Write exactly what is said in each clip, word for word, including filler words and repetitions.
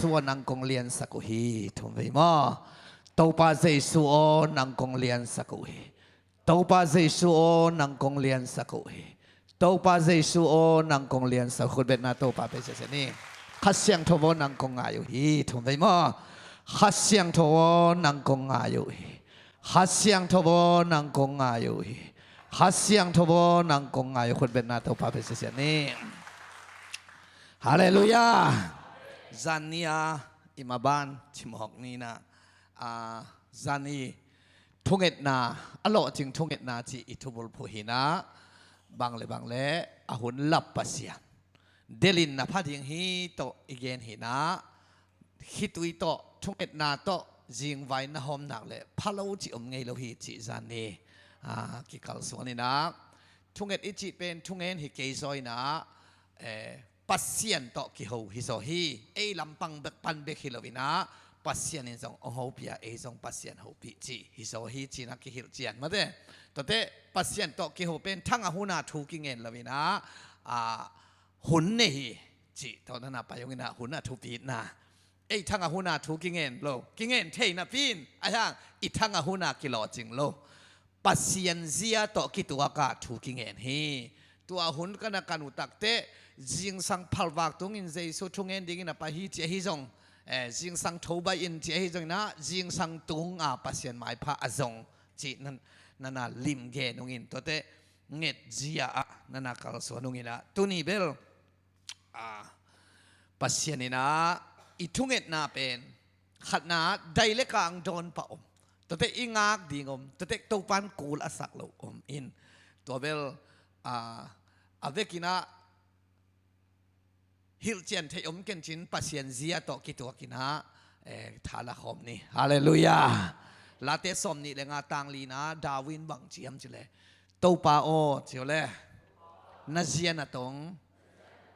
Jesu aw, nang kong liansak uh hi. Thum vei maw? Topa Jesu aw, nang kong liansak uh hi. Topa Jesu aw, nang kong liansak uh hi. Topa Jesu aw, nang kong liansak uh. Khutbetna Topa pia siasia ni. Kha Siangtho aw, nang kong ngai uh hi. Thum vei maw? Kha Siangtho aw, nang kong ngai uh hi. Kha Siangtho aw, nang kong ngai uh hi. Kha Siangtho aw, nang kong ngai uh. Khutbetna Topa pia siasia ni. Halleluiah. Zan ni a i maban cimawk ni na, a, zan i thungetna, a lawhcing thungetna cih i thubulphuh hi na, bang le bang le a hun lap Pasian delin na pha ding hi tawh i gen hi na, khitui tawh, thungetna tawh zingvai na hawm nak le pha lo cih om ngei lo hi cih zan ni, a, kikalsuan hi na. Thunget i cih pen thungen hi kei zaw hi na, eh, Pasian tawh kiho hi zaw hi. Ei lampang bek pan bek hi lo hi na, Pasian in zong hong hopih a, ei zong Pasian hopih cih hi zaw hi ci na kihilh cian mate. Tuate Pasian tawh kiho pen thang a hun a thu kingen lo hi na, a, hun nei hi cih tawh na na pai hong hi na, hun a thupitna. Ei thang a hun a thu kingen lo, kingen thei napi in, a hiang i thang a hun a kilawhcing lo, Pasian zia tawh kituak a thu kingen hi. Tua hun ka na kan uh takteh, zingsang phalvak tungin Jesu thungen dingin a pai hi ci ahi zong, eh, zingsang tho baih in ci ahi zong hi na, zingsang tung a Pasian maipha a zong cih na na lim gen ung in, tuate nget zia ah na na kalsuan ung hi na, tuni bel, a, Pasian in a i thungetna pen khatna dai le kang dawn pah om. Tuate i ngak ding om, tuate Topan kul a sak lo om in. Tua bel, a, a vekin a hilhcian theih om kencin Pasian zia tawh kituak in a, eh, tha la khawm ni. Halleluiah. Late sawm nih le nga tang li na, David bang ci hiam ci le, Topa aw, ci uh le, na zia na tong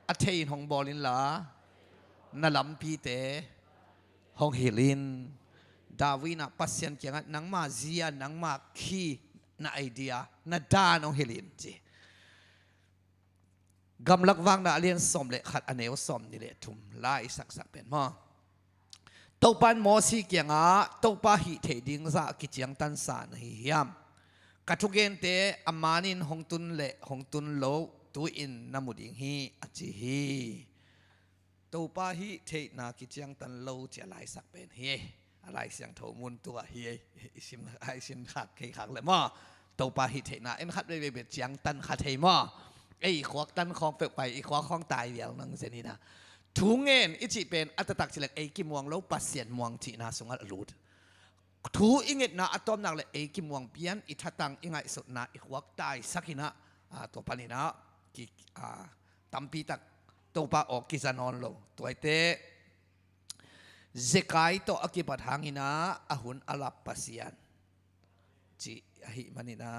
a thei in hong bawl inla, na lampite hong hilh in. David in a Pasian kiangah nangma zia, nangma khi, na idea, na dan hong hilh in ci. Gamlak Vakna a lian sawm le khat, a neu sawm nih le thum, la i saksak pen maw? Topa in Mosi kiangah, Topa hih theih ding zah kiciangtansa na hi hiam? Ka thugente a manin hong tun le hong tun lo, tu-in na mu ding hi, a ci hi. Topa hih theihna kiciangtan lo ci a laisak pen hi. A Lai Siangtho mun tua hi. I sim, i sim khak kei khak le maw? Topa hih theihna en khat veivei bet ciangtan kha thei maw? Ei, i khuak tan khawng peuh pai, i khuak khawng tai vial nang zen hi na. Thu ngen i cih pen a taktak ci leng ei kimuang lo, Pasian muang cihna sungah a lut. Thu i ngetna a tawpnak le ei kimuang pian, i thatang, i ngaihsutna, i khuak taisak hi na, a, tua pan hi na, ki, a, tampi tak Topa aw kiza nawn lo. Tuaite Zekai tawh a kipat hang hi na, a hun a lap Pasian cih ahih man hi na.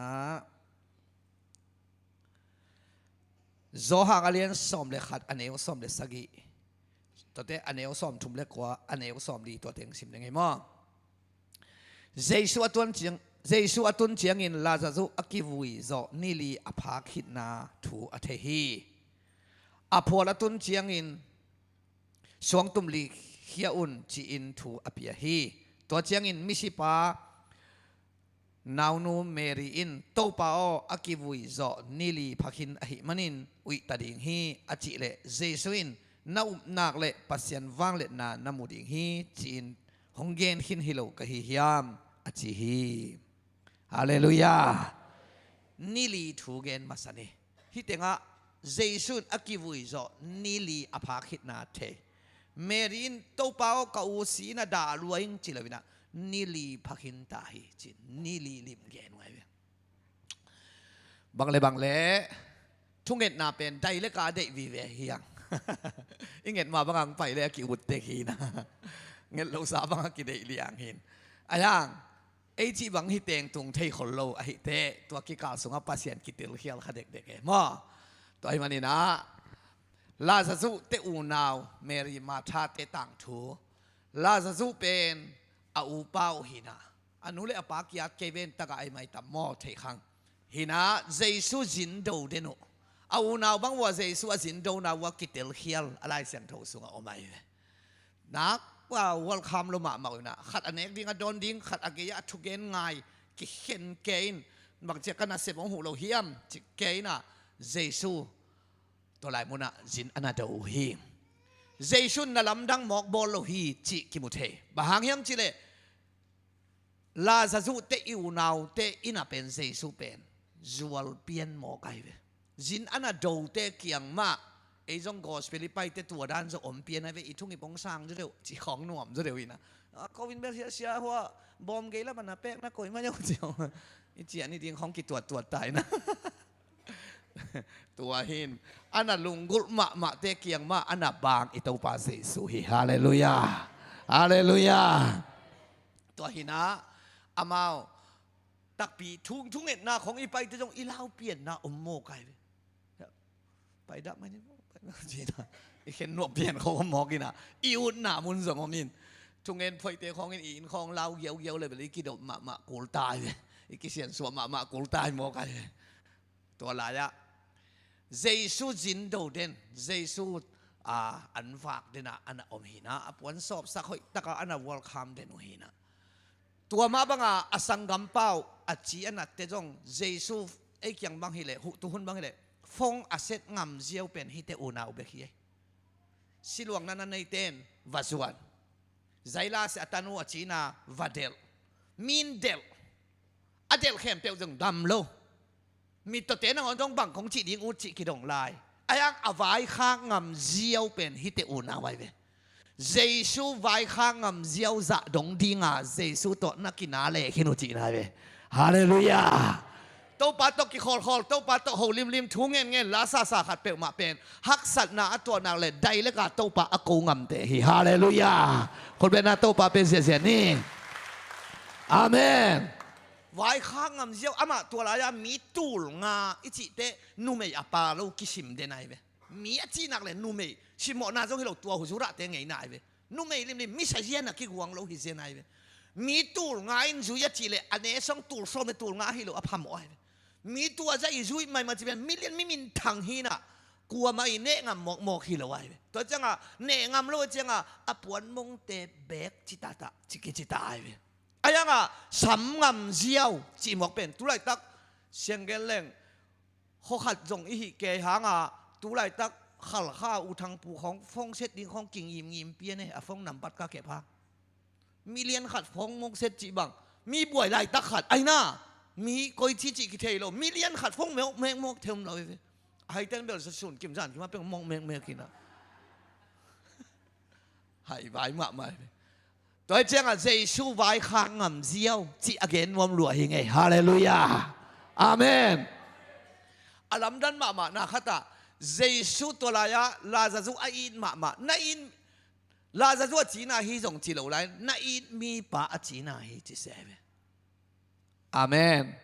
Johan a lian sawm le khat, a neu sawm le sagih, tuate a neu sawm thum le kua, a neu sawm li, tua teng sim ding hi maw? Jesu a tun ciang, Jesu a tun ciangin Lazarus a kivui zawh ni li a phak khitna thu a thei hi. A phual a tun ciangin suangtum li khia un ci-in thu a pia hi. Tua ciangin misipa naunu Mary in, Topa aw, a kivui zawh ni li pha khin ahih manin uih ta ding hi, a cih leh Jesu in, na upnak le Pasian vangliatna na mu ding hi, ci-in hong gen khin hi lo ka hi hiam, a ci hi. Halleluiah. Ni li thu gen masa ni. Hih tengah Jesu in a kivui zawh ni li a phak khitna thei. Mary in, Topa aw, ka u si in a dah lua ing, ci lo in a, ni li pha khin ta hi, ci, ni li lim gen ngai ve. Bang le bang le, thungetna pen dai le ka deih vive hi hang. I nget ma bang hang pai le a ki-ut tek hi na. Nget lo sa bang a kideih liang hi. A hiang, ei cih bang hi teng tung thei khol lo ahih teh, tua kikal sungah Pasian kitilkhial kha dekdek e maw? Tua ahih manin a, Lazarus te unau, Mary, Martha te tangthu. Lazarus pen a upa uh hi na, a nu le a pa kiat kei ven, tagah ei mai tam maw, thei khang. Hi na, Jesu zin do den uh. A unau bang uh a Jesu a zin do na uh a kitilkhial a Lai Siangtho sungah om ahi ve. Nak pa welcome lo mahmah uh inah, khat a nek ding a dawn ding, khat a gei-ah a thugen ngai kikhen ke in, bangcia ka nasep hong huh lo hiam ci ke inah, Jesu tua lai munah zin a na do uh hi. Jesu na lamdang mawk bawl lo hi cih kimu thei. Bang hang hiam cihleh, Lazaruh te i unaute inn ah pen Jesu pen zual pian mawk ahi ve. Zin a na dote kiang mah, ei zong gospel i paite tua dan zong om pian ahi ve, i thung i pong sang zaw deuh, ci khawng nuam zaw deuh inah. A ko in bel sia, sia hua bawm gei la bana pek na koi ma yo ci khawng. I ciah ni ding khawng kituattuat ta inah. Tua hin, a na lunggulh mahmahte kiang mah a na bang i Topa Jesu hi. Halleluiah. Halleluiah. Tua hinah, amau takpi thung, thungetna khawng i paite zong i lau pianna om mawk ahi ve. Pai dah mai ni, pai dah mai ni. I khen nuam pian khawng om mawk inah, i utna mun zong om in. Thungen phoihte khawng in i inn khawng lau giaugiau le bel i kidop mahmah kul ta ahi ve. I kisiansuah mahmah kul ta ahi mawk ahi ve. Tua lai-ah Jesu zin do den, Jesu, a, an vak denah a na om hinah, a puan sawpsak hoih takah a na welcome den uh hinah. Tua mah banga a sanggampa uh a ci a natte zong Jesu ei kiang bang hileh, huh tu hun bang hileh, fong a set ngam ziau pen hihte unau bek hi ei. Siluang na na neite in va zuan. Zailas a tan uh a cina va delh. Min delh. A delh khempeuh zong dam lo. Mittawte nangawn zong bang kong cih ding uh cih kidong lai. Ahi hang a vaikhak ngam ziau pen hihte unau ahi ve. Jesu vaikhak ngam ziau zah dong dinga Jesu tawh na kina leh khin uh cihna ahi ve. Halleluiah. Topa tawh kikhawlkhawl, Topa tawh ho limlim, thu ngenngen, la sasa khat peuhmah pen haksatna a tuahnak le daileka Topa a ko ngamte hi. Halleluiah. Khutbetna Topa pen ziahziah ni. Amen. Vaikhak ngam ziau, amah tua lai-a mi tul nga i cihte numei a pa lo kisim den ahi ve. Mi a cihnak le numei, simmawhna zong hi lo, tua huzurahte ngeina ahi ve. Numei limlim, mi sazian a kiguang lo hi zian ahi ve. Mi tul nga in zui a cih leh a nesong tul sawm le tul nga hi lo a phamawh ahi ve. Mi tua zah i zui maimah ci pen milian mi minthang hinah, kuamah i neh ngam mawkmawk hi lo ahi ve. Tua cianga neh ngam lo a cianga a puan mongte bek citata ci kicita ahi ve. Ahi hanga sam ngam ziau cih mawk pen tu laitak sianggen leng, khuakhat zong i hih kei hanga, tu laitak Khalkha U Thang Pu khawng fong set ding khawng kingimngim pian e, a fong nambat ka kep hang. Milian khat fong mong set cih bang, mi buai laitak khat ahi na, mi koici cih kithei lo, milian khat fong mawk mekmawk thei om lo hi ve. Ahi ten bel sa sun kim zan kim a peng mawk mekmek hi na. Hai vai mahmah hi ve. Tua hi ciangah Jesu vaikhak ngam ziau cih a gen nuam lua hi ngei. Halleluiah. Amen. A lamdan mahmah na khatah Jesu tua lai-ah Lazarus a it mahmah, na it, Lazarus a cina hi zong ci lo lai, na it mipa a cina hi ci se ve. Amen.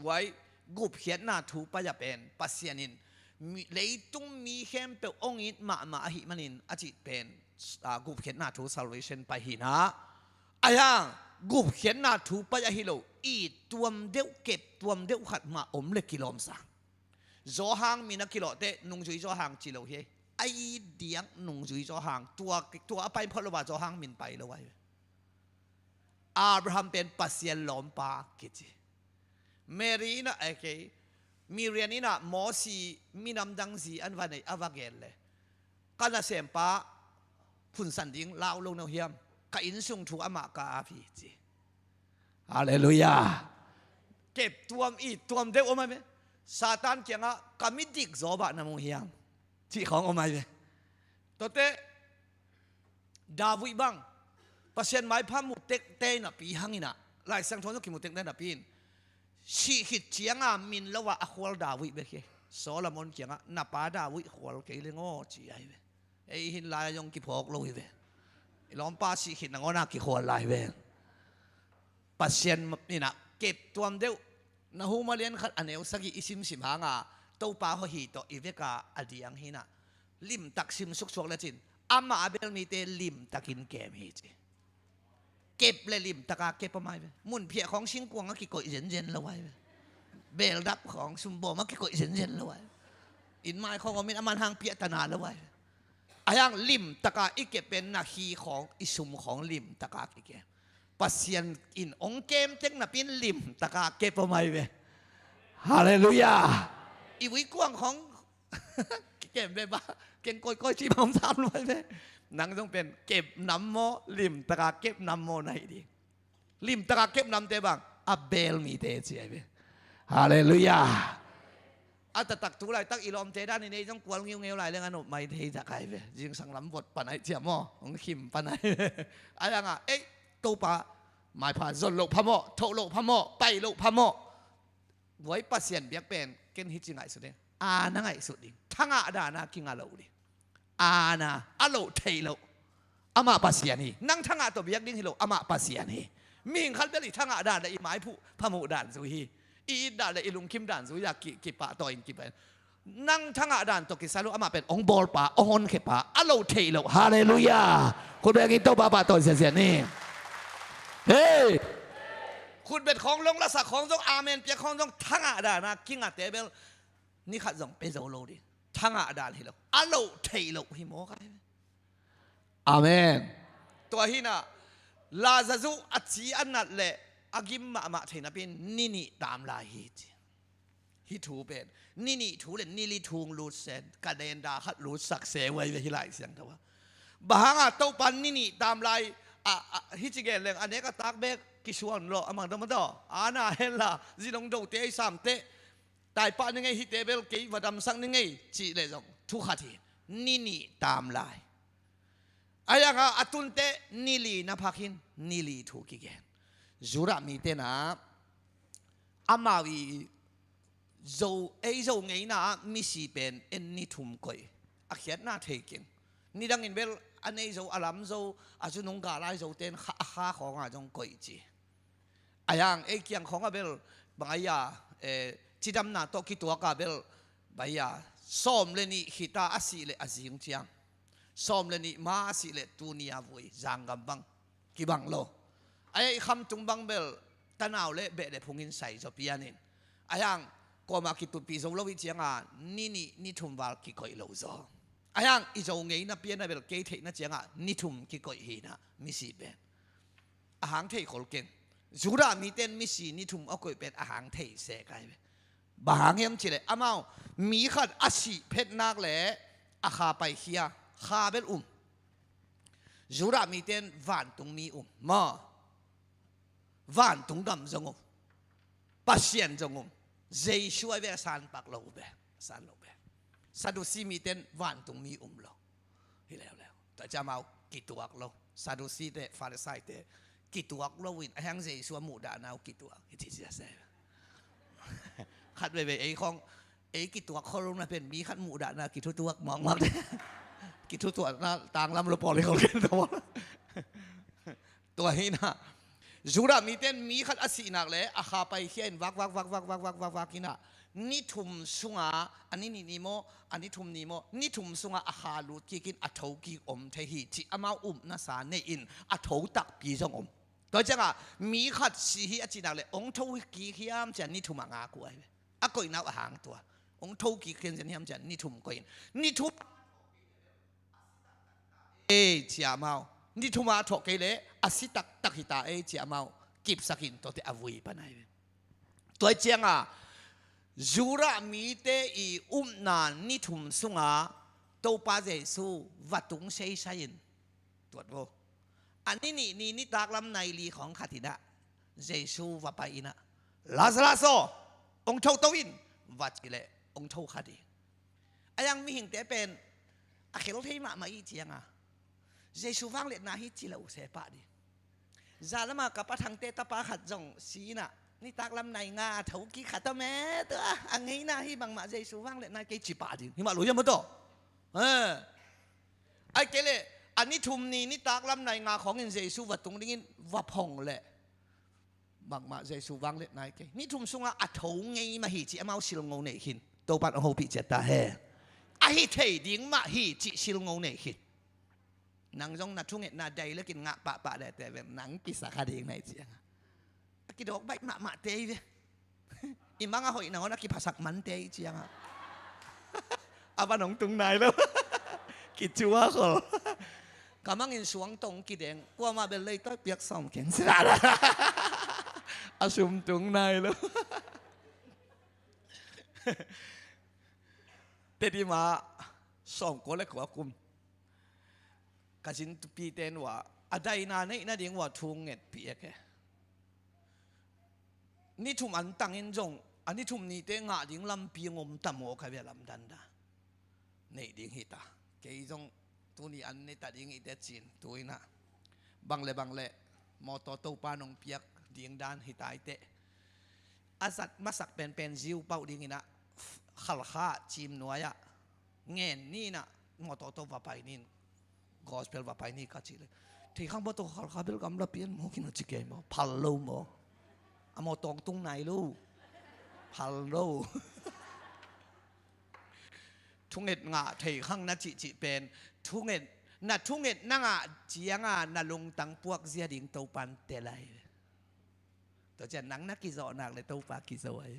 Guai, gupkhiatna thu pai-a pen Pasian in mi, leitung mi khempeuh hong it mahmah ahih manin a cih pen, a, gupkhiatna thu salvation pai hi na. Ahi hang gupkhiatna thu pai ahi lo, it tuam deuh, kep tuam deuh khat mah om le kilawm sang. Zawhang min a kilawhte nungzui zawhang ci lo hi. A it diak nungzui zawhang, tua, tua a pai phot lo a zawhang min pai lo ahi. Abraham pen Pasian lawmpa kici. Mary in a, eh, kei, Miriam in a Mosi minam dang zi an va nei a va gen le, ka nasempa phunsan ding lau lo no hiam? Ka innsung thu amah ka ap hi ci. Halleluiah. Kep tuam, it tuam deuh om a me. Satan kiangah ka midik zawbah na mu hiam? Cih khawng om ahi ve. Tuate David bang Pasian maipha mu tektek napi hang in a, Lai Siangtho zong kimu tektek napi in, sih khit cianga min lo a a khual David bek hi. Solomon kiangah na pa David khual kei leng aw ci ahi ve. Ei hin lai a zong kiphawk lo hi ve. I lawmpa sih khit nangawn a kikhual lai hi ve. Pasian in a kep tuam deuh, Nahum a lian khat a neu sagih i simsim hanga Topa hohi tawh i veka a diang hi na, limtak sim suksuak lecin amah a bel mite limtakin kem hi ci. Kep le limtaka kep a mai ve. Munphiah khawng singkuang a kikoih zenzen lo ai ve. Beldap khawng sumbawm a kikoih zenzen lo ai ve. Innmai khawng omin a manhang piahtana lo ai ve. Ahi hang limtaka i kep pen na hi khawng, i sum khawng limtaka kikem. Pasian in hong kem tek napi-in limtaka kep om ahi ve. Halleluiah. I vui kuang khawng kikem ve ba, keng kawikawi cih bang om sam lo ahi ve. Nang zong pen kep nam maw, limtaka kep nam maw na hi ding. Limtaka kep namte bang, a beel mite ci ahi ve. Halleluiah. A taktak tu laitak i lawmte dan in ei zong kual ngiungeu lai leng a nop mai thei tak ahi ve. Zingsang lam vot pan ahi cia maw, hong khim pan ahi ve. Ahi hang a, ei, Topa maipha zon loh phamawh, thoh loh phamawh, pai loh phamawh. Buai Pasian biak pen ken hih ci ngaihsut ding. Aana ngaihsut ding. Thangah dana kinga lo ding. Aana, a loh theih loh. Amah Pasian hi. Nang thangah tawh biak ding hi lo, amah Pasian hi. Mihing khat bel i thangah dan le i maiphuh phamuh dan zui hi. I it dan le i lungkim dan zui a ki, kipahtawi in kipah. Nang thangah dan tawh kisai lo, amah pen hong bawlpa, hong honkhiapa, a loh theih loh. Halleluiah. Khut bengin Topa pahtawi siasia ni. Hei. Khutbet khawng long, lasak khawng zong, amen piak khawng zong, thangah dana kingate bel ni khat zong pe zo lo ding. Thangah dan hi lo, a loh theih loh hi mawk ahi ve. Amen. Tua hi na, Lazarus a ci a nat le a gim mahmah thei napi-in ni nih tam lai hi ci. Hih thu pen ni nih thu le ni li thu hong lut sen, calendar khat lutsak se uh ahi ve hih Lai Siangtho ah. Bang hanga Topa ni nih tam lai a, a, hih ci gen leng a nek a tak bek kisuan lo, a mang dam a daw, a na hen la, zin hong dote i samte, taipah ni ngei, hihte bel kei va damsak ni ngei cih leh zong thu khat hi. Ni nih tam lai. Ahi hanga a tunte ni li na phak hin, ni li thu kigen. Judah mite na, amau i Zo, ei Zo ngeina ah misi pen en ni thum koih. A khiatna thei keng. Nidangin bel a nei zo, a lam zo, a zunung galai zote in kha, a kha khawnga zong koih ci. Ahi hang ei kiang khawngah bel bang ahi a, eh, cidamna tawh kituaka bel bang ahi a, sawm le nih khita a sih le a zing ciang, sawm le nih ma a sih le tuni a vui, zanggam bang kibang lo. Ahi a i khamtung bang bel tanau le beh le phungin sai zaw pianin. Ahi hang kuamah kitutpih zo lo i cianga ni nih ni thum val kikoih lo zaw. Ahi hang i Zo ngeina piana bel kei theihna cianga ni thum kikoih hi na, misi pen. A hang thei khol keng. Judah mite in misi ni thum a koih pen a hang thei se kai ve. Bang hang hiam cih leh amau mi khat a sih phet nak le a kha paikhia, kha bel um. Judah mite in vantung mi um maw? Vantung gam zong um. Pasian zong um. Jesu ahi ve a sanpak lo uh be, a san lo uh be. Sadusi mite in vantung mi um lo. Hi leuleu. Tua ciang amau kituak lo. Sadusi te, Farisai te kituak lo in, ahi hang Jesu a muhdahna uh kituak hi ci sia se. Khat veve ei khawng, ei kituak khol lo na pen mi khat muhdahna kithutuak mawkmawk. Kithutuakna tanglam lo pawl hi khol kei tua. Tua hi na, Judah mite in mi khat a sih nak le a kha paikhia in vak, vak, vak hi na, ni thum sunga, a ni nih ni maw, a ni thum ni maw, ni thum sunga a kha lut kik in a tho kik om thei hi cih amau upna sa nei in a tho takpi zong om. Tua cianga mi khat sih hi a cih nak le hong tho kik hiam ci-a ni thum a ngak uh ahi ve. A koihna uh a hang tua. Hong tho kik hiam ci-a ni thum koih in. Ni thum ei ci-a amau. Ni thum a thawh kei le a si taktak hi ta ei ci-a amau kipsak in tuate a vui pan ahi ve. Tua cianga Judah mite i upna ni thum sunga Topa Jesu va tung seisai in. Tuat vo. A ni nih ni nitak lam nai li khawng khat in ah Jesu va pai in ah, Lazarus aw, hong tho to in, va ci leh hong tho kha ding. Ahi hang mihingte pen a khel thei mahmah i cianga Jesu vangliatna hi ci lo uh se pah ding. Zan lama ka pa Thangte tapa khat zong si in ah nitak lam nai nga a tho kik kha ta me, tua a ngeina hi, bangmah Jesu vangliatna kei ci pah ding. Hi mah lo hiam maw taw? Eh. Ahih kei leh a ni thum ni nitak lam nai nga khawngin Jesu va tung dingin va phong leh bangmah Jesu vangliatna hi kei. Ni thum sungah a tho ngei mah hi cih amau silngo nei khin. Topan hong hopih ciat ta hen. A hi thei ding mah hi cih silngo nei khin. Nang zong na thungetna dai lekin ngah pahpah leh te ven nang kisa kha ding na hi ciangah. A kidawk baih mahmahte hi ve. I mang a hoih nangawn a kiphasak mante hi ciangah. A van hong tung nai lo. Kicuak khol. Ka mangin suang tong kideng. Kuamah bel leitawi piak sawm keng. A sum tung nai lo. Tedim ah sawmkua le kua kum ka zinpite in uh a daina neih nading uh a thu ngetpih e ke. Ni thum an tangin zong a ni thum nite ngah ding lampi ngom ta maw ka bia lamdan da. Neih ding hi ta. Kei zong tuni an ne ta ding hi te cin tu in ah. Bang le bang le mawtaw Topa nong piak ding dan hi ta hi teh. A zat masak penpen ziu pauh ding in ah Khalkha ah cim nuai ah ngen ni in ah mawtaw tawh va pai ni in gospel va pai ni ka cih leh, thei khang mawtaw Khalkha bel gamla pian maw ki na ci kei maw, phal lo maw? A mawtaw tung nai lo. Phal lo. Thunget ngah thei khang na cihcih pen thunget, na thunget na ngah cianga na lungtang puak zia ding Topan tel ahi. Tua ciang nang na kizawh nak le Topa kizawh ahi.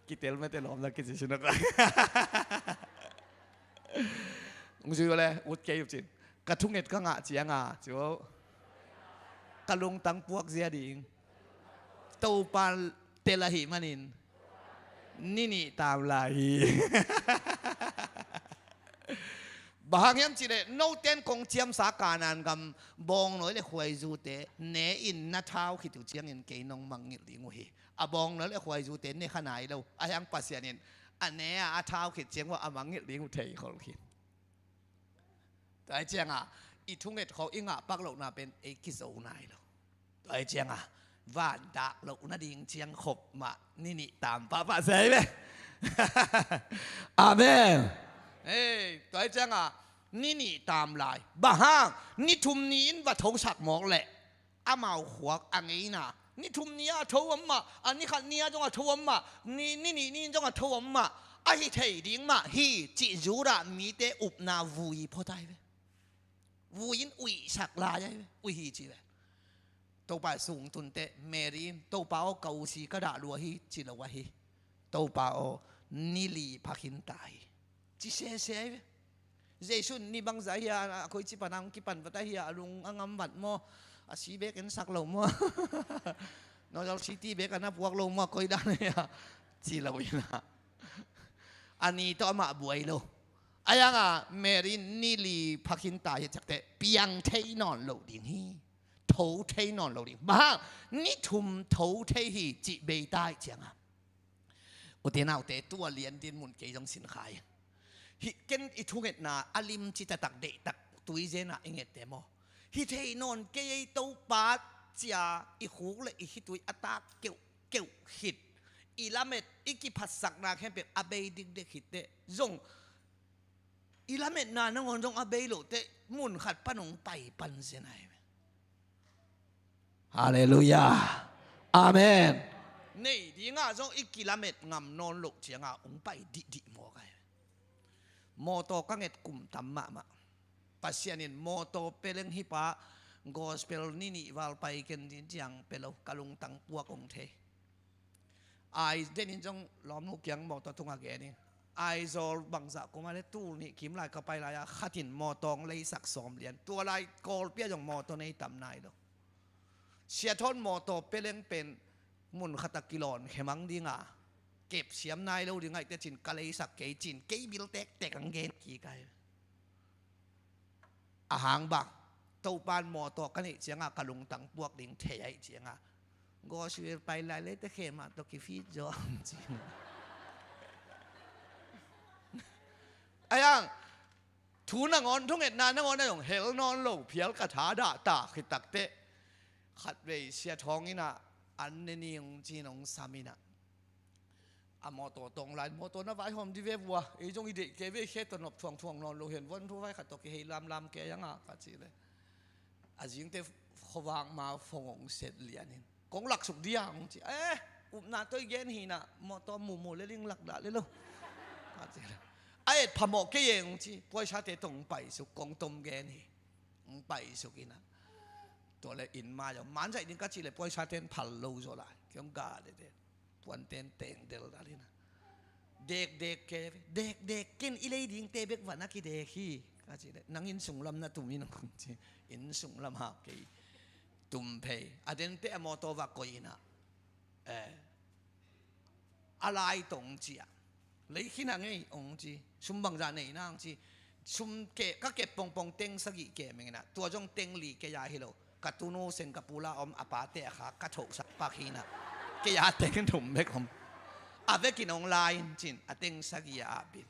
Kitel mete lawm na kici sinak. Ung zui le ut kei up cin. Ka thunget ka ngah cianga ciu ka lungtang puak zia ding Topa tel ahih manin ni nih tam lai hi. Bang hang hiam cih leh note in kong ciamsa Kanaan gam bawngnawi le khuaizute ne in na thau khit uh ciangin kei nong mangngilh ding uh hi. A bawngnawi le khuaizute ne kha nai lo. A hiang Pasian in a ne a a thau khit ciang uh a mangngilh ding uh thei khol khin. Tua hi cianga i thunget khawng i ngah pak lohna pen ei kizo nai lo. Tua hi cianga van dak loh nading ciang khop mah ni nih tam pahpah sia hi ve. Amen. Ei, tua hi cianga ni nih tam lai. Bang hang ni thum ni in va thosak mawk leh amau khuak a ngeina ni thum ni-ah a tho om mah, a ni khat ni-ah zong a tho om mah, ni, ni nih ni-in zong a tho om mah, a hi thei ding mah hi cih Judah mite upna vui phot ai ve. Vui in uihsak lai ai ve, uih hi ci ve. Topa sung tunte Mary in Topa aw ka usi ka dah lua hi ci lo ahi. Topa aw ni li phakhin ta hi ci sese ai ve. Jesu in ni bangzah hi a, a koi ci pan a hong kipan vat ahi a, a lung a ngam vat maw? A si bek en sak lo maw? Nozal City bek a na puak lo maw? Koi dan hi a ci lo hi na. A ni tawh amah buai lo. A yanga Mary ni li phakhin ta hi ciakte piang thei nawn lo ding hi. Tho thei nawn lo ding. Bang hang ni thum tho thei hi cih bei ta hi cianga. Ute naute tua lian din mun kei zong sin kha hi. Hih ken i thungetna a lim ci taktak deihtak tui zena i ngette maw? Hi thei nawn kei ei Topa cia i khuk le i khitui a tak keuhkeuh khit. I lamet i kiphatsakna khempeuh a bei dikdek khit teh zong i lametna nangawn zong a bei loh teh mun khat pan hong pai pan zen ai. Halleluiah. Amen. Nei dingah zong i kilamet ngam nawn loh cianga hong pai dihdih mawk ai. Mawtaw ka nget kum tam mahmah. Pasian in mawtaw peleng hi pa gospel ni nih val pai ken din ciang pe lo ka lungtang puak hong thei. Ai denin zong lawmnu kiang mawtaw tungah genin Aizawl bangzah kum a le tul nih kim lai ka pai lai-a khatin mawtaw hong leisak sawm lian. Tua lai Kawlpi ah zong mawtaw nei tam nai lo. Siathawn mawtaw peleng pen mun khat a kilawn khemang dinga kep siam nai lo ding aih teh cin ka leisak kei cin kei bil tektek ang gen kik ai. A hang bang Topan mawtaw ka neih cianga ka lungtang puak ding thei aih cianga gospel pai lai lei te khe mah tawh kifit zaw ang cin. A hang thu nangawn thungetna nangawn a zong hel nawn lo phial ka tha dah ta khit tak teh khatvei siathawng inah an ne ni hong cin hong sam inah. A mawtaw tawng lai mawtaw na vaihawm di ve vua ei zong i deih kei ve khe tawh nop thuangthuang nawn lo hian vuan thu vai khat tawh kihei lamlam kei anga ka cih le. A zingte khuavak ma fong hong set lianin kong laksuk dia hong ci. Eh, upna tawh i gen hinah mawtaw mumu le ling lak dah le lo ka cih le. A et phamawh kei e hong ci puaisate tawh hong paisuk kong tom gen hi. Hong paisuk inah. Tua le inn mai a manzaih ding ka cih le puaisate in phal lo zaw lai kei hong ga le te. Puanten teng del dalina. Dekdek ke, dekdek ken, i lei dingte bek va na kidek hi. Ka cih leh, nang inn sunglam na tum in, ci. Inn sunglam hak kei, tum phei. A dente a mawtaw va koih in ah, eh, a lai tawh hong ci ah, lei khin a ngei hong ci. Sum bangzah nei nang ci. Sum ke, ka kep pongpong teng sagih ke meng in ah, tua zong teng li kei a hi lo. Ka tunu Singapore a om, a pate a kha ka thohsak pak hi in ah, kei a teng thum bek om. A vekin hong la in, ci-in a teng sagih a ap in.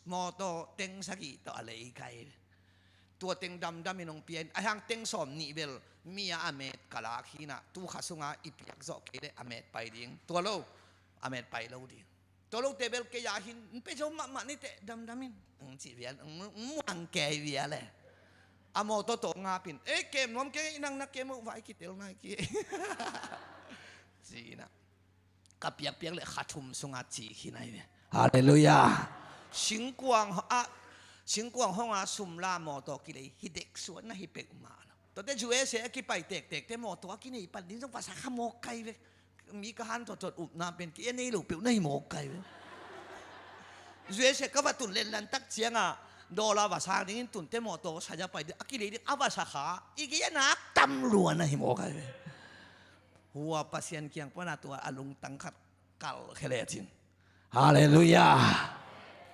Mawtaw teng sagih tawh a lei kai. Tua teng damdam in hong pia in, ahih hang teng sawm nih bel mi a a met ka lak hi in ah, tu kha sungah i piak zawh kei leh a met pai ding. Tua lo, a met pai lo ding. Tua lote bel kei a hin, "Hong pia zo mahmah ni teh, damdam in," hong ci vial, hong muang kei vial e. A mawtaw tawh ngap in, "Eh, kem nuam kei, nang na kem uh, vai kitel nai ki," ci in ah, ka piakpiak leh kha thum sungah ci khin ahi ve. Halleluiah. Singkuang ah, singkuang hong a sum la mawtaw kilei hi dek suan na hi peuhmah lo. Tuate U S A a kipai tektek te mawtaw a kinei pan ding zong vasa kha mawk kai ve. Mi ka han thotthot upna pen kei a nei lo peuh na hi mawk kai ve. U S A ka va tun lenlan tak ciangah dollar va sang dingin tunte mawtaw sa a pai ding a kilei ding a vasa kha i gei a nak tam lua na hi mawk kai ve. Hua Pasian kiang pana tua a lungtang khat kal khe lecin. Halleluiah.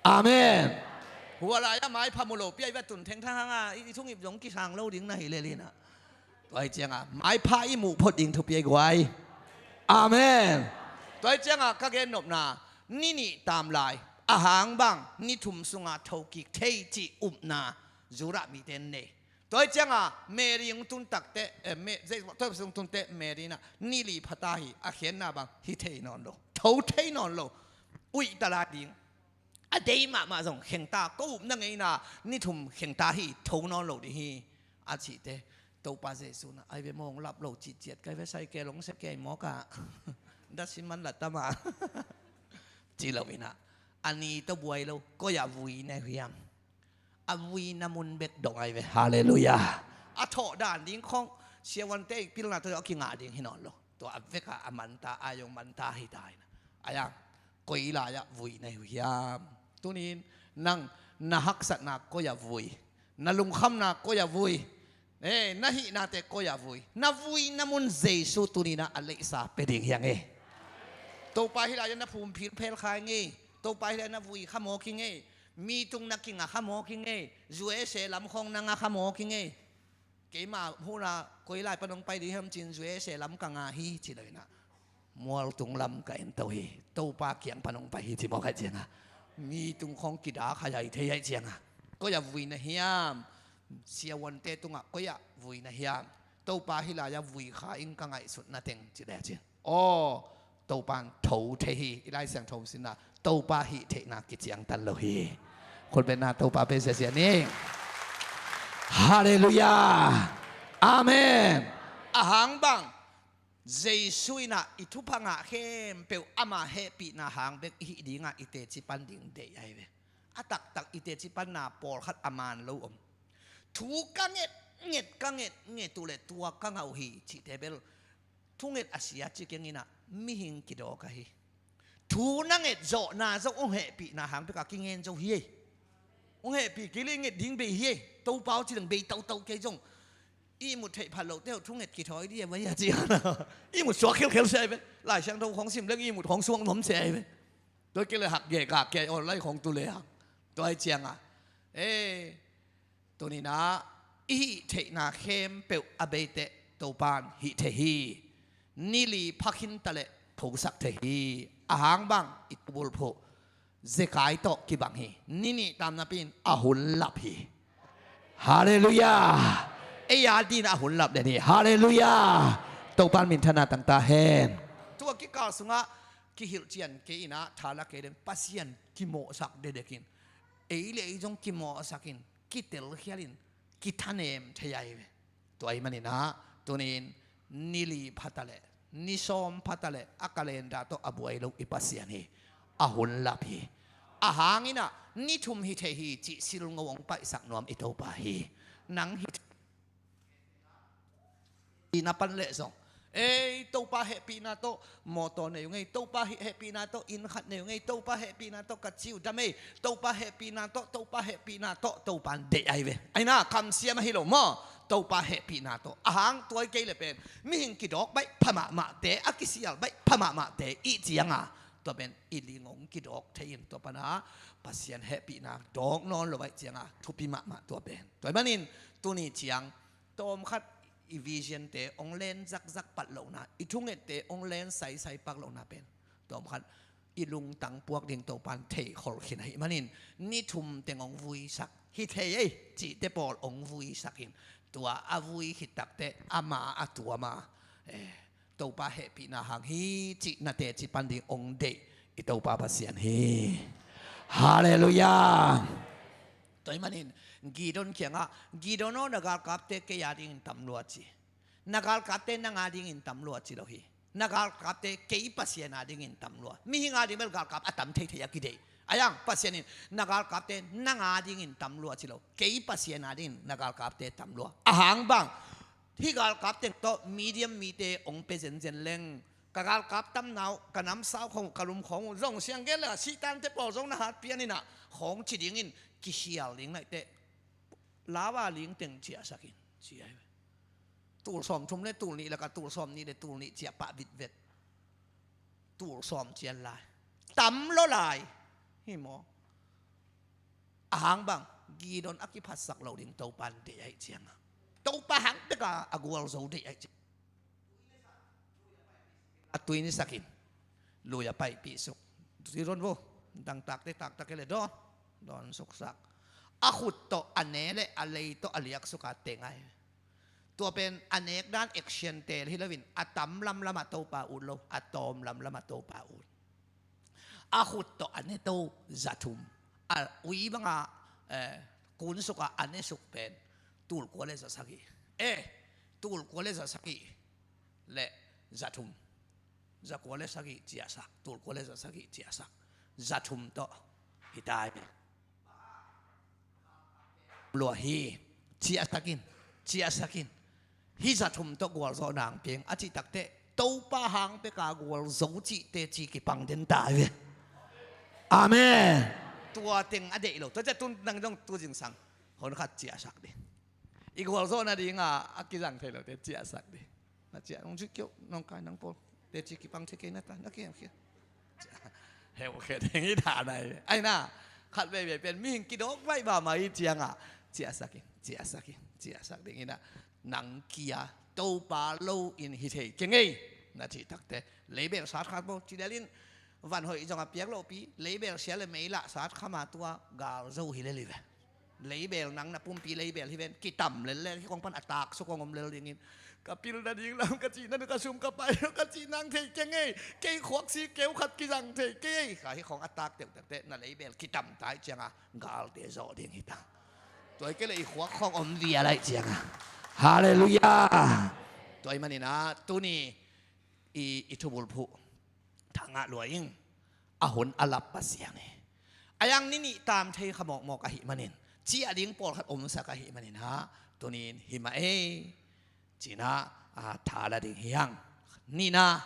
Amen. Hua lai-ah maipha mu lo pi a i va tun thengthang hanga i thungip zong kisang lo ding na hi lel in ah, tua hi cianga maipha i muh phot ding thupi a i guai. Amen. Tua hi cianga ka gennopna, ni nih tam lai, ahang bang ni thum sunga thokik thei cih upna Judah mite in nei. Tua hi cianga Mary hong tun takte, eh, Me-, Joseph hong tunte Mary in ah ni li phata hi, a khiatna bang hi thei nawn lo, tho thei nawn lo. Uih ta lai ding. A dei mahmah zong khengta, ko upna ngeina ni thum khengta hi, tho nawn lo ding hi, a cihte. Topa Jesu in ah, ai ve maw, hong lap lo citciat kai ve, sai ke long se kei mawk ah, da siman la tama, ci lo in ah, a ni tawh buai lo, koi ah vui na hiam? A vuina mun bek dong ai ve. Halleluiah. A thawh dan ding khong siavuante i pilna tawh a kingah ding hi nawn lo. Tua a vekah a manta, a zong manta hi ta in ah, a yang koi lai-ah vui na hi uh hiam? Tunin nang na haksatna koi ah vui, na lungkhamna koi ah vui, eh, na hihnate koi ah vui? Na vuina mun Jesu tunin ah a leisa pia ding hi a ngei. Topa hih lai-ah na phumphil phelkha hi ngei. Topa hih lai-ah na vui kha mawk hi ngei. Mi tung na kinga kha mawk hi ngei. U S A lam khong na nga kha mawk hi ngei. Keima huna koi lai pan hong pai ding hiam cin, U S A lam ka nga hi ci lo in ah, mual tung lam ka en to hi. Topa kiang pan hong pai hi ci mawk ai cianga, mi tung khong kida kha ai thei ai cianga, koi ah vui na hiam? Siavuante tungah koi ah vui na hiam? Topa hih lai-ah vui kha in ka ngaihsutna teng ci lecin, aw, Topa in tho thei hi. I Lai Siangtho sinna, Topa hih theihna kiciangtan lo hi. Khutbetna Topa pe siasia ni. Halleluiah. Amen. Ahang bang Jesu in ah i thupha ngah khempeuh ama hehpihna hang bek i hih dingah i teci pan ding deih ai ve. A taktak i teci panna pawlkhat a man lo om. Thu ka nget nget, ka nget nget uh le tua ka ngah uh hi cihte bel thunget a sia ci keng in ah mihing kidawk ahi. Thu na nget zawhna zong hong hehpihna hang peka kingen zo hi ei. Hong hehpih kei le nget ding bei hi ei. Topa aw ci leng bei tautau kei zong. Ihmut theih phat lohte uh thunget kithawi dih a vai a ci. Ihmut suak khelkhel sia ai ve. Lai Siangtho khong sim leng ihmut khong suak nuam sia ai ve. Tua kei le hak gek a kei online khong tu le hang. Tua hi cianga, eh, tuninah i hih theihna khempeuh a beiteh Topan hih thei hi. Ni li phakhin taleh phosak thei hi. Ahang bang i tubulphuh zekai tawh kibang hi. Ni nih tam napi-in a hun lap hi. Halleluiah. Ei a din a hun lap den hi. Halleluiah. Topan minthanna tangta hen. Tua kikal sungah kihilh cian kei inah thala kei deng Pasian kimawhsak dedekin ei le ei zong kimawhsakin kitelkhialin kithanem thei ahi ve. Tua ahih maninah tunin ni li phataleh, ni sawm phataleh a calendar tawh a buai lo i Pasian hi. A hun lap hi. Ahanginah ni thum hi thei hi cih silngo hong paihsak nuam i Topa hi. Nang hi thei na pan leh zong Ei, Topa hehpihna tawh mawtaw nei ung ei, Topa hehpihna tawh inn khat nei ung ei, Topa hehpihna tawh ka ci uh dam ei, Topa hehpihna tawh, Topa hehpihna tawh, Topa in deih ahi ve. Aina, kamsiam ahi lo maw? Topa hehpihna tawh. A hang tua hi kei le pen mihing kidawk baih pha mahmahte, a kisial baih pha mahmahte i cianga, tua pen i ling hong kidawk thei in, tua pana Pasian hehpihna dawk nawn lo baih cianga thupi mahmah tua pen. Tua hi manin tuni ciang tawm khat i vision te hong len zakzak pat lohna, i thungette hong len saisai pak lohna pen tawm khat i lungtang puak ding Topan thei khol khin ahi manin, ni thum teng hong vuisak hi thei ei cihte pawl hong vuisak in, tua a vui khit takteh ama a tuama, eh, Topa hehpihna hang hi cih na teci pan ding hong deih i Topa Pasian hi. Halleluiah. Tua hi manin Gideon kiangah, Gideon aw, na galkapte kei a dingin tam lua ci. Na galkapte nang a dingin tam lua ci lo hi. Na galkapte kei Pasian a dingin tam lua. Mihing a ding bel galkap a tam theithei a kideih. Ahi hang Pasian in na galkapte nang a dingin tam lua ci lo. Kei Pasian a dingin na galkapte tam lua. A hang bang, hih galkap teng tawh Midian mite hong pia zenzen leng, ka galkap tamna uh, ka namsau khong uh, ka lum khong uh, zong siang gen le sitante pawl zong na hat pian inah khong ci dingin kikhial ding naihteh, lau a ling teng ciahsak in ci ahi ve. Tul sawmthum le tul nih lakah tul sawmnih le tul nih ciah pah vitvet. Tul sawm cian lai. Tam lo lai. Hi maw? A hang bang, Gideon a kiphatsak lo ding Topan deih ahi cianga, Topa hang peka a gualzo deih ahi cianga, a tui nisakin lui a paipih suk. Gideon vo, dangtakte taktak kei le dawn, dawn suksak. A khut tawh a ne le a lei tawh a liak suka teng ahi. Tua pen a nek dan action tel hi loin, a tam lamlam a Topa ut lo, a tawm lamlam a Topa ut. A khut tawh a ne to za thum, a ui banga, eh, kunsuk a a ne suk pen tul kua le za sagih. Eh, tul kua le za sagih le za thum. Za kua le sagih ciahsak, tul kua le za sagih ciahsak. Za thum tawh hi tai. Lua hi, ciahsak in, ciahsak in. Hih za thum tawh gualzawh nang piang a cih takteh, Topa hang peka gualzo cihte ci kipang den ta ve. Amen. Tua teng a deih lo. Tua ciah tun nang zong tu zingsang hon khat ciahsak ding. I gualzawh nadinga a kizang thei lote ciahsak ding. Na ciah nong ci kiuh, nong kai nang pawl. Teci kipang thei kei na ta, na kiam khia. Heu khe ding hi ta nai. Aina, khat veivei pen mihing kidawk vaih mahmah hi cianga, ciahsak in, ciahsak in, ciahsak ding ina, nang kia Topa lo in hi thei kei ngei. Na cih takte, leibel sat khat bo, ci lel in, van hoih zong a piak lohpi, leibel sia le mei lah sat khama tua, gal zo hi lel hi ve. Leibel nang na pumpi leibel hi ven, kitam lel lel hi kong pan a tak suk kong om lel dingin. Ka pil nading lam ka cih nading ka sum ka pai lo ka cih nang thei kei ngei. Kei khuak si keu khat kizang thei kei. Ka hi kong a tak teuh teuh teh na leibel kitam tai cianga galte zawh ding hi ta. Tua hi kei le i khuak khong om via lai cianga. Halleluiah. Tua hi manina tuni i, i thubulphuh thangah luai ing. A hun a lap Pasian hi. A yang ninih tam thei kha mawkmawk ahi manin, ciah ding pawlkhat omsak ahi manin ha, tunin hi mah ei. Cina, a, tha la ding hi hang. Nina,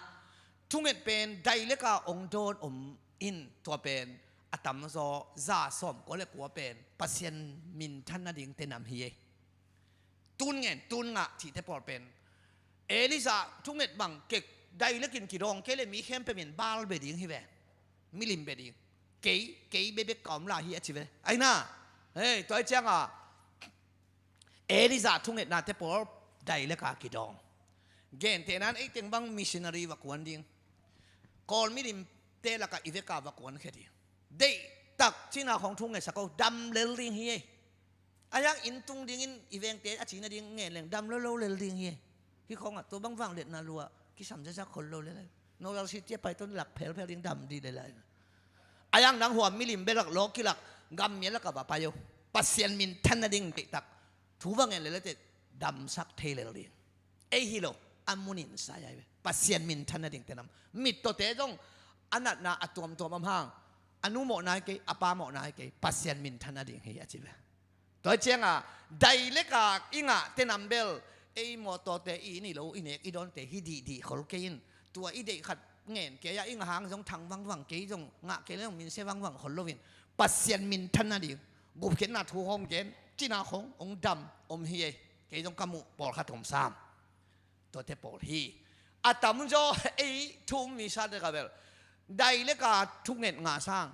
thunget pen dai leka ong dawn om in tua pen a tamzaw za sawm kua le kua pen Pasian minthan nading tenam hi ei. Tun ngen, tun ngah cihte pawl pen Elijah thunget bang kek dai lekin kidawng kei le mi khempeuh in Baal be ding hi ve. Milim be ding. Kei, kei bebek ka om lai hi a ci ve. Aina. Hei, tua hi cianga Elijah thungetnate pawl dai leka kidawng. Gentehnan ei teng bang missionary va kuan ding. Kawl milimte laka i veka va kuan khe ding. Deihtak cina khong thungetsak o, dam lel ding hi ei. A yang inn tung dingin i vengte a cina ding ngen leng dam lo lo lel ding hi. Hi khongah tua bang vangliatna lua kisam zazak khol lo lel. Noel City a pai ton lak phelphel ding dam dih lel. A yang nang huam milim belak lawkilak gam mialak a va pai o. Pasian minthan nading deihtak thu va ngen lel teh damsak thei lel ding. Ei hi lo a munin sai ai ve. Pasian minthan nading tenam. Mittawte zong a natna a tuamtuam om hang, a nu mawhna hi kei, a pa mawhna hi kei, Pasian minthan nading hi a ci ve. Tua hi cianga dai leka i ngah tenam bel Ei mawtawte i nih lo, i nek i dawnte hi dihdih khol kei in. Tua i deih khat ngen kei a, i ngah hang zong thang vangvang, kei zong ngah kei le zong minsia vangvang khol loin, Pasian minthan nading gupkhiatna thu hong gen, cina khong hong dam om hi ei. Kei zong ka muh pawlkhat om sam. Tuate pawl hi. A tamzaw ei thu um mi sa dek a bel, dailek a thunget ngah sang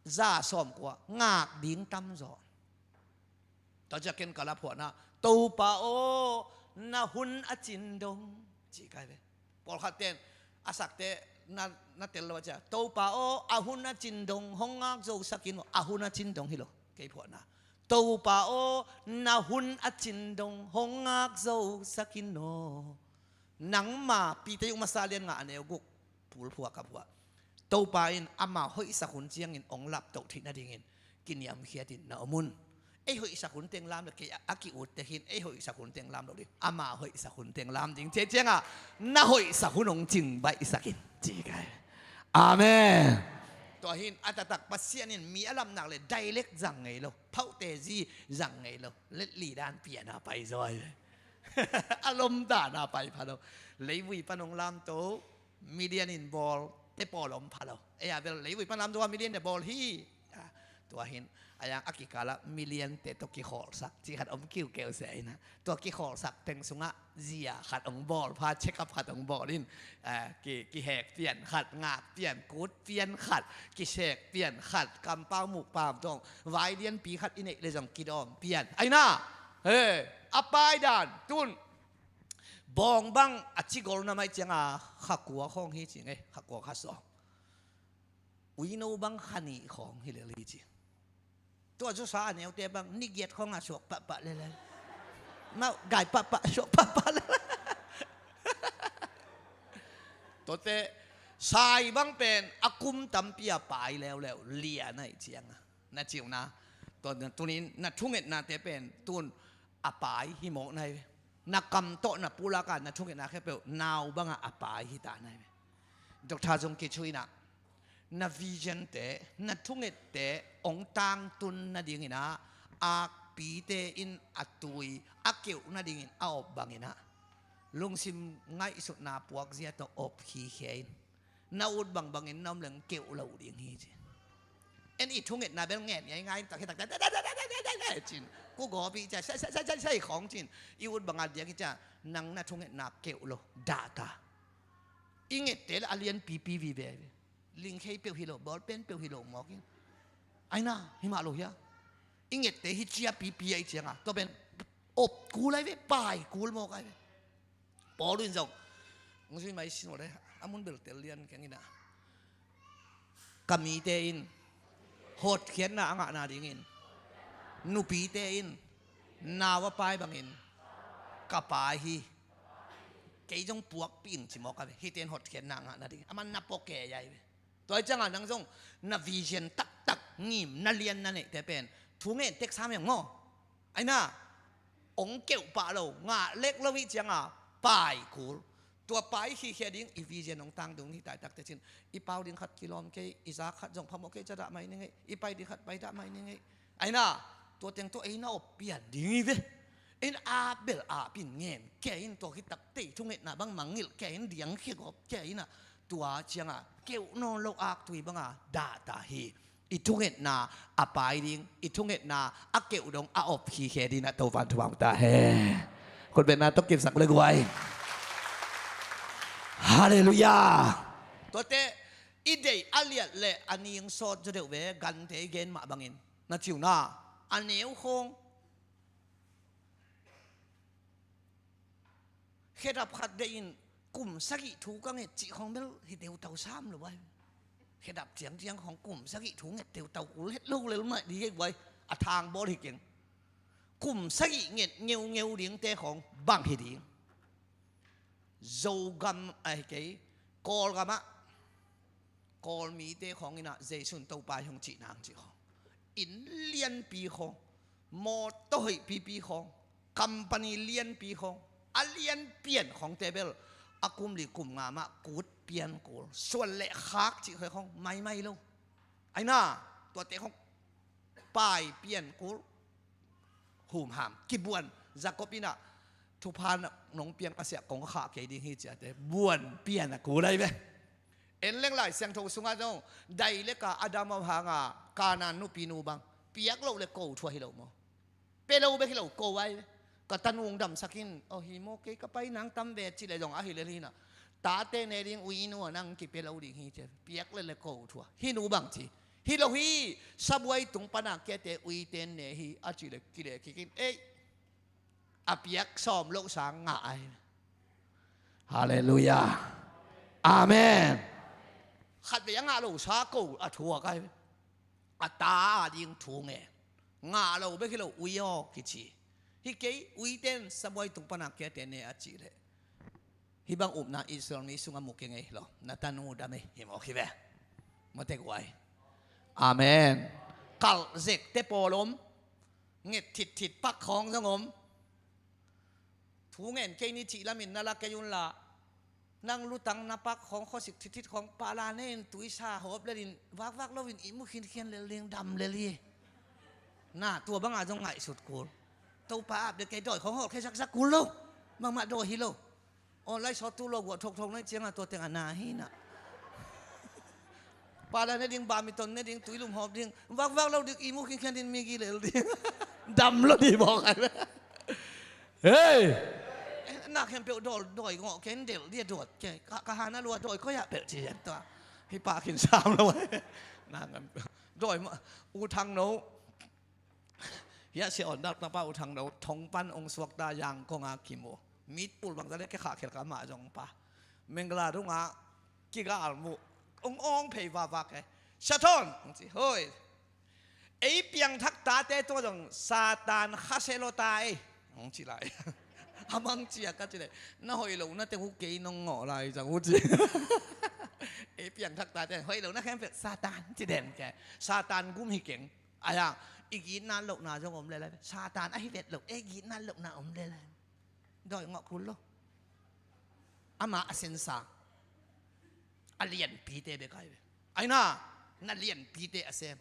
za sawmkua ngak ding tamzaw. Tua ciang ken ka la phuahna, Topa aw, na hun a cin dong, ci kai ve. Pawlkhat ten a sakte na, na tel lo a cia, Topa aw, a hun a cin dong hong ngak zo sakin maw, a hun a cin dong hi lo. Kei phuahna, Topa aw, na hun a cin dong hong ngak zo sakin aw. Nangma Pite uk masa lian nga a neu guk pulphuah ka phuah. Topa in ama hoihsak hun ciangin hong laptoh theih nadingin kiniamkhiatin na om un. Ei hoihsak hun teng lam lo, kei a, a ki-ut tek hin, ei hoihsak hun teng lam lo ding, ama hoihsak hun teng lam ding. Cia ciangah na hoihsak hun hong cingbaihsak in, ci kai. Amen. Tua hin a taktak Pasian in mi a lamnak le dailek zang ngei lo, phauhte zi zang ngei lo, letli dan piana pai zaw hi. A lomdana pai pha lo. Leivui pan hong lamto, million in bawl te pawl om pha lo. Ei a bel leivui pan lamto a million te bawl hi. A, tua hin a yang a kikala million te tawh kikholhsak ci khat om kiukeu se aina. Tua kikholhsak teng sungah zia khat hong bawl pha, check up khat hong bawl in, a, ki, kihek pian khat, ngak pian, kut pian khat, kisek pian khat, kampau mukpau tawng, vai lianpi khat i neih le zong kidawm pian. Aina, he, a paidan tun bawng bang a cigol na mai cianga khakua khawng hi ci ngei, khakua kha sawng. Uino bang kha nih khawng hi lel hi ci. Tua zusa a neute bang ni giat khawng a suak pahpah lel. Mau gai pahpah, suak pahpah lel. Tuate sai bang pen a kum tampi a pai leuleu, lian aih cianga na ciu na. Tua tunin na thungetnate pen tun a pai hi mawk nai ve. Na kam tawh na pulaka na thungetna khempeuh nau banga a pai hi ta nai ve. Doctor Zong Kichuina, na vision te, na thungette hong tangtun nadingina akpite in a tui a keuh nadingin a op bangina lungsim ngaihsutna puakzia tawh op khikhia in. Na ut bangbangin na om leng keuh lo ding hi ci. En i thungetna bel ngen ngai ngai tak hi tak tak tak tak tak tak tak tak cin. Ku gawpi cia sai sai sai sai sai khawng cin. I ut banga diak hi cia, nang na thungetna keuh lo, data. I ngette le a lianpipi vive. Lingkhei peuh hi lo, bawlpen peuh hi lo mawk in. Aina, hi mah lo hia. I ngette hi cia pipi ai cianga tua pen op kul ai ve, pai kul mawk ai ve. Paul in zong hong zui mai sin le a mun bel tel lian keng ina, ka mite in hotkhiatna a ngahna dingin nupite in nau a pai bangin ka pai hi. Kei zong puakpih ing ci mawk a ve, hite in hotkhiatna a ngahna dingin. A man na pua kei ai ve. Tua hi cianga nang zong na vision taktak ngim na lian na neihte pen thu ngen tek sam hiang maw? Aina, ong keuh pah lo, ngah lek lo hi cianga pai kul. Tua pai khikhia ding i vision ong tang ding hi taitak tecin, i pau ding khat kilawm kei, i za khat zong phamawh kei, cadah mai ni ngei, i pai ding khat paidah mai ni ngei. Aina, tua teng tua ei na op pian ding hi ve. In a bel a pin ngen kei in, tua khitak tei thungetna bang mangngilh kei in, diang khia gawp kei ina, tua cianga keuh nawn lo aktui banga dahta hi. I thungetna a pai ding, i thungetna a keuh dong a op khikhe dingin a Topan thupha ta he. Khutbetna tawh kipsak le guai. Halleluiah. Tuate i deih a liat le a ning sawt zaw deuh ve, gante i gen mah bangin na ciu na a neu khawng. Khedap khat deih in kum sagih thu ka nget cih khawng bel hi teutau sam lo ai. Khedap ciangciang khawng kum sagih thu nget teutau kul het lo lel mah di gei guai, a thang bawl hi keng. Kum sagih nget ngeungeu dingte khawng bang hi ding. Zogam ahi kei, Kawlgamah Kawlmite khawng inah Jesu in Topa hi hong cih nang cih khawng. Inn lianpi khawng, mawtaw hoih pipi khawng, company lianpi khawng, a lianpian khawngte bel a kum li kum nga mah kut pian kul, suan le khak cih khawng maimai lo. Aina, tuate khawng pai pian kul. Humham kibuan, Jacob inah thupha nong piang ka siah kong khah kei ding hi ciate buan pian a kul ahi ve. En leng Lai Siangtho sungah zong dailek a Adam a hanga Kanaan nupinu bang piak loh le ko thu ahi lo maw? Pia lo bek hi lo ko ahi ve. Ka tanu hong damsak in, aw hi maw, kei ka pai nang tam ve ci le zong ahi lel hi na. Tate ne ding uinu a nang kipia lo ding hi ci, piak le le ko thu a hi nu bang ci. Hi lo hi, sabuai tung pana kiate uite ne hi a ci le kile kikin ei. A piak sawm loh sang ngah ahi. Halleluiah. Amen. Khat vei a ngah lo sa ko a thuak ahi. A ta a ding thu ngen. Ngah lo bek hi lo ui aw kici. Hi kei uiten sabuai tung pana kiate ne a ci le. Hih bang upna Israel mi sungah mu kei ngei lo. Na tanu dam ei hi mawk hi ve. Mawtek uai. Amen. Kalh zek te pawl om. Nget thitthit pak khawng zong om. Thu ngen kei ni cih lamin na la kei un la. Nang lutang na pak khawng khuasik thitthit khawng pala ne in tuisa hawp lelin vakvak loin ihmu khinkhian lel ding dam lel hi. Na tua banga zong ngaihsut kul. Topa ap de kei dawi khawng hawlkhia zakzak kul lo. Bangmah dawi hi lo. Online sawt tu lo guah thokthok na cianga tua tengah na hi na. Pala ne ding, bamiton ne ding, tuilum hawp ding, vakvak lo ding, ihmu khinkhian ding, migi lel ding. Dam lo ding bawk ai. Hei. Na khempeuh dawi, dawi ngawh ken del dia dawt ke. Ka, ka hana lua dawi koi ah pelh ci yen tua. Hi pa khin sam lo. Na ngam. Dawi ma, U Thang No. Hiah sia on dak tapa U Thang No thong pan ong suakta Yangon a kimu. Mitpul bangza le ke khah khel ka mah zong pa. Mengla dungah kigal mu. Ong ong phei vava ke. Sia Thon ong ci hoi. Ei piangthak tate tua zong Satan kha se lo ta ei. Ong ci lai. A mang cia ka ci le. Na hoi lo na te hu kei nong ngawh lai zang hu ci. Ei piangthak tate hoi lo na khempeuh Satan ci den ke. Satan gum hi keng. Ahi hang, i gitna lohna zong om lel ahi ve. Satan ahi vet lo, ei gitna lohna om lel ahi ve. Dawi ngawh kul lo. Ama a sensa. A lianpite bek ahi ve. Ahi na, na lianpite a sem.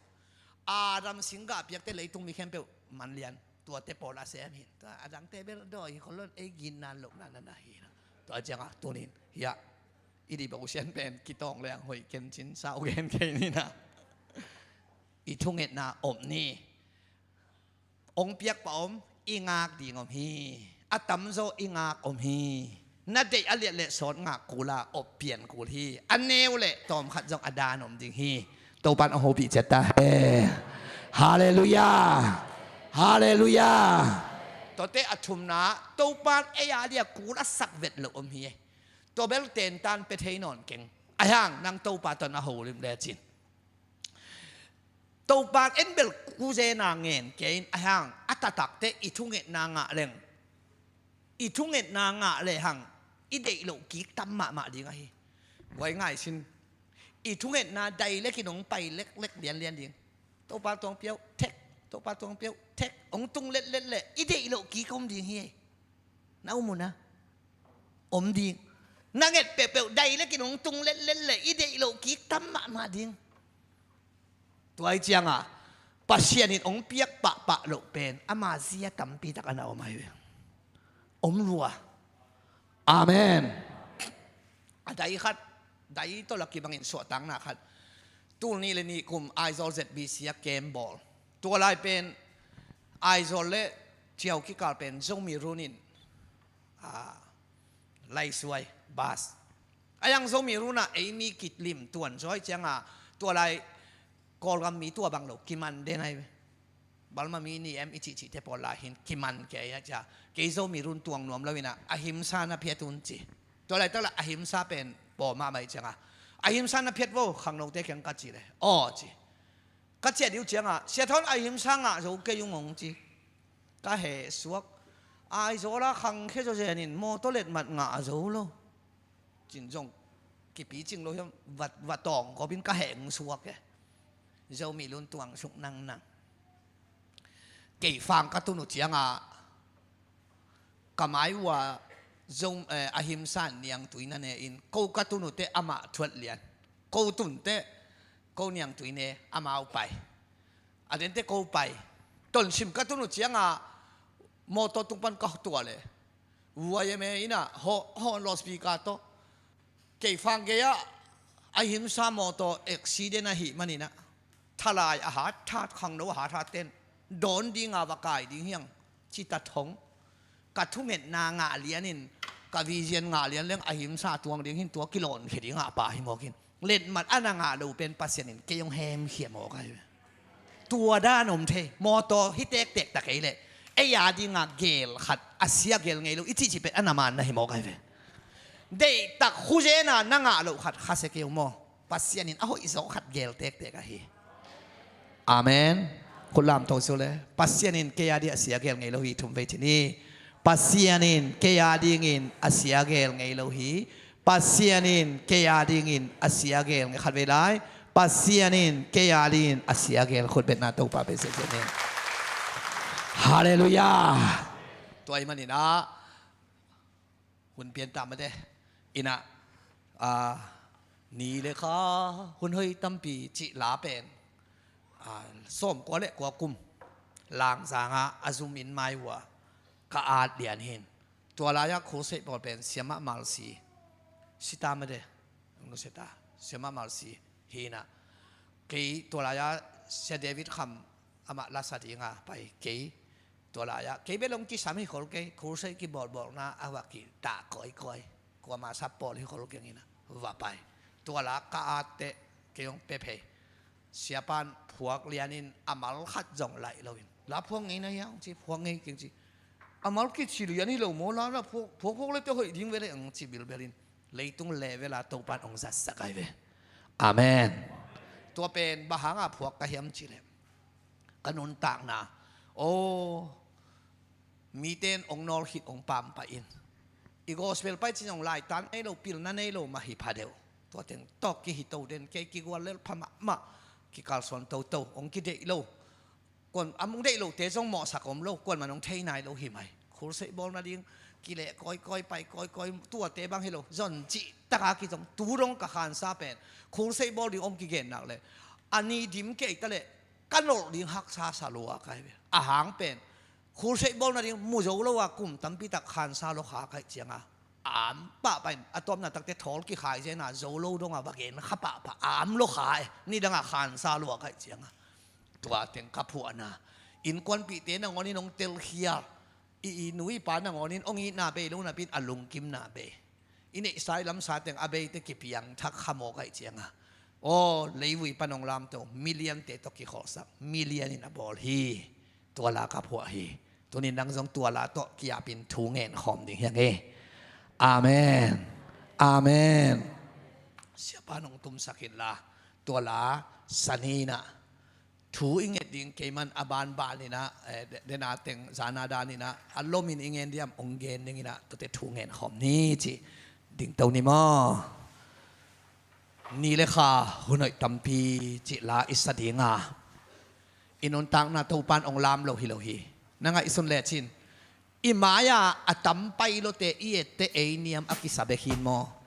Adam singgah piakte leitung mi khempeuh man lian. Tuate pawl a sem hi. Tua a dangte bel dawi hi khol lo, ei gitna lohna na na hi na. Tua ciangah tunin, hiah. I devotion pen kitawng leng hoih ken cin sau gen kei ni na. I thungetna om ni. Ong piakpa om, i ngak ding om hi. A tamzaw i ngak om hi. Na deih a liat le sawt ngak kula op pian kul hi. A neu le tawmkhat zong a dan om ding hi. Topan a hopih ciat ta he. Halleluiah. Halleluiah. Tuate a thumna Topan ei a dia kul a sak vet lo om hi. Tua bel tentan pia thei nawn keng. Ahi hang nang Topa tawh na holim lecin. Topa en bel kuzena ngen kei in ahi hang a taktakte i thungetna ngah leng. I thungetna ngah le hang i deih loh kik tam mahmah ding ahi. Guai ngai sin. I thungetna dai lekin hong pai leklek lianlian ding. Topa tuang piau thek. Topa tuang piau thek. Hong tung letlet le i deih loh kik om ding hi. Na um uh na. Om ding. Na nget peuhpeuh dai lekin hong tung letlet le i deih loh kik tam mahmah ding. Tua i cianga Pasian in hong piak pahpah loh pen ama zia tampi tak a na om ahi ve. Om lua. Amen. A dai khat, dai tawh laki bangin suahtakna khat. Tul nih le nih kum Aizawl Z B C a kem bawl. Tua lai pen Aizawl le Ciau kikal pen Zomi Run in a, laisuai, bas. A yang Zomi Run ah ei mi kilim tuan zawi cianga tua lai Kawlgam mi tua bang lo kiman den ahi ve. Balma mi ni em i cihcihte pawl lai hin kiman kei a cia. Kei Zomi Run tuang nuam lo ina ahimsa na phiat un ci. Tua laitak la ahimsa pen paw mahmah i cianga ahimsa na phiat vo khangnote kiang ka ci le aw ci. Ka ciah dih uh cianga Sia Thawn ahimsa ngah zo kei ung hong ci. Ka heh suak. Aizawl a khangkhia zawzen in mawtaw letmat ngah a zo lo. Cin zong kipicing lo hiam va, va tawng kawpin ka heh hong suak e. Zomi Run tuang suk nangnang. Kei fang ka tun uh cianga ka mai uh a Zo, eh, ahimsa niangtui na ne in ko ka tun uh teh amah thuat lian. Ko tun teh ko niangtui ne amau pai. A den teh ko pai. Tonsim ka tun uh cianga mawtaw tung pan ka tuah le Y M A in ah hawh, hawh loudspeaker tawh, kei fang gei ah ahimsa mawtaw accident ahih manin ah, thalai a hat hat, khangno a hat hat ten dawn dinga va kai ding hiang, ci ta thong. Ka thungetna ngah lianin, ka vision ngah lian leng ahimsa tuang ding hin, tua kilawnkhia dingah a pha hi mawk in. Letmat a na ngah lo pen Pasian in kei hong hemkhia mawk ahi ve. Tua dan om thei. Mawtaw hi tektek ta kei leh, ei a dinga gel khat a sia gel ngei lo i cihcih pen a na man na hi mawk ahi ve. Deihtak khuzena na ngah loh khat khasia kei uh maw. Pasian in a hoih zawk khat gel tektek ahi. Amen. Khut lamto suk le. Pasian in kei a ding a sia gel ngei lo hi, thum vei ci ni. Pasian in kei a dingin a sia gel ngei lo hi. Pasian in kei a dingin a sia gel ngei, khat vei lai. Pasian in kei a dingin a sia gel, khut betna Topa pe se se ni. Halleluiah. Tua ahih manin ah hun pian ta mate. In ah, ah, ni le kha hun hoih tampi cih la pen, ah, sawmkua le kua kum Langzang ah a zum in mai uh a ka at lian hin. Tua lai-ah crusade bawl pen Siamah Malsi, si ta mate. Nong nusia ta, Siamah Malsi hi in ah. Kei tua lai-ah Sia David Kham amah lasa dinga pai kei. Tua lai-ah kei bel hong kisam hi khol kei, crusade kibawlbawlna a va kitah kawikawi. Kuama sap pawl hi khol keng in ah va pai. Tua la ka at teh kei hong pia phei. Siapa'n phuak lianin a mal khat zong laih loin, la phuak ngei na hia, hong ci, phuak ngei keng ci. A mal kici lian hi lo maw, la la phuak, phuak phuak le teh hoih ding ve leh, hong ci bilbel in. Leitung level a Topa'n hong zatsak ahi ve. Amen. Tua pen bang hanga phuak ka hiam cih leh, ka nuntakna, aw, mite'n hong nawl khit hong pampai in, i gospel pai cin hong laitan nei lo, pilna nei lo mah hi pha deuh. Tua teng tawh kihito den, kei kigual lel pha mahmah, kikalsuan toto, hong kideih lo. Kuan a mung deih lote zong mawhsak om lo, kuan man hong thei nai lo hi mai. Crusade bawl nading kileh kawikawi, pai kawikawi, tuate bang hi lo, zon cih taka kizong. Tu dong ka khansa pen, crusade bawl ding hong kigen nak leh, a ni dim kei ta leh ka nolh ding haksa sa lua ka hi ve. A hang pen, crusade bawl nading mu zo lo a kum tampi tak khansa lua kha ka hih cianga, a am pahpah in, a tawpna takte thawl kikhai zen a, zo lo dong a va gen kha pahpah, a am lua kha e, nidang a khansa lua ka hih cianga. Tua teng ka phuahna. Innkuanpihte nangawnin hong telkhial, i, i nu i pa nangawnin hong itna bei lo napi-in a lungkimna bei. I neihsa i lamsa teng a beite kipiangthak kha mawk ahih cianga, aw, leivui pan hong lamto, million-te tawh kikholhsak, million in a bawl hi. Tua la ka phuah hi. Tuni-in nang zong tua la tawh ki-apin thu ngen khawm ding hi hang e. Amen. Amen. Siapa nong tumsak inla, tua la san in ah thu i nget ding, keiman a banban in ah, eh, de-, dena teng zana dan in ah a lomin i ngen diam hong gen ding in ah, tuate thu ngen khawm ni ci. Dingto ni maw? Ni le kha hun hoih tampi cih la i sa dinga, i nuntakna Topa'n hong lam lo hi lo hi. Na ngaihsun lecin, i mai-a a tam pai lote i etteh ei niam a kisa bek hi maw?